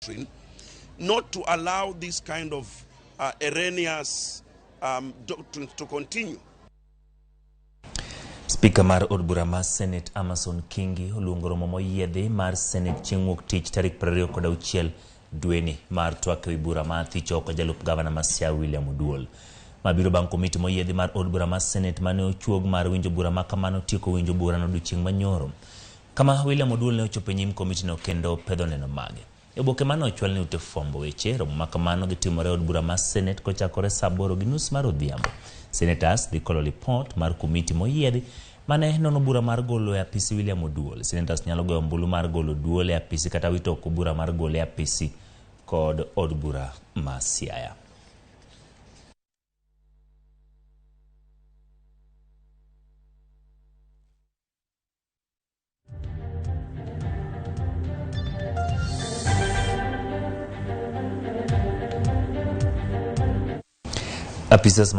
Doctrine not to allow this kind of erroneous doctrines to continue. Spika mar od bura mar Senate Amason Kingi oluongo romo moyiedhi mar Senate chieng' wuok tich tarik 26 dweni mar twak ewi bura mar thicho oko jalup gavana ma Siaya William Oduol. Ma biro bang' komiti moyiedhi mar od bura mar Senate mane ochuog mar winjo bura ma kamano tieko winjo burano odiochieng' manyoro. Kama William Oduol ne ochopo e nyim komitino kendo pedho neno mage. E oboke mane ochwal ne ute fwambo weche, romo ma kamano dhi timore e od bura mar Senate kochakore saa 8:30 mar odhiambo. Senators dhi kolo lipot mar komiti moyiedhi mane nono bura mar golo e apisi William Oduol. Senators nyalo goyo ombulu mar golo Oduol e apisi kata wito oko bura mar gole e apisi kod od bura ma Siaya. Apisas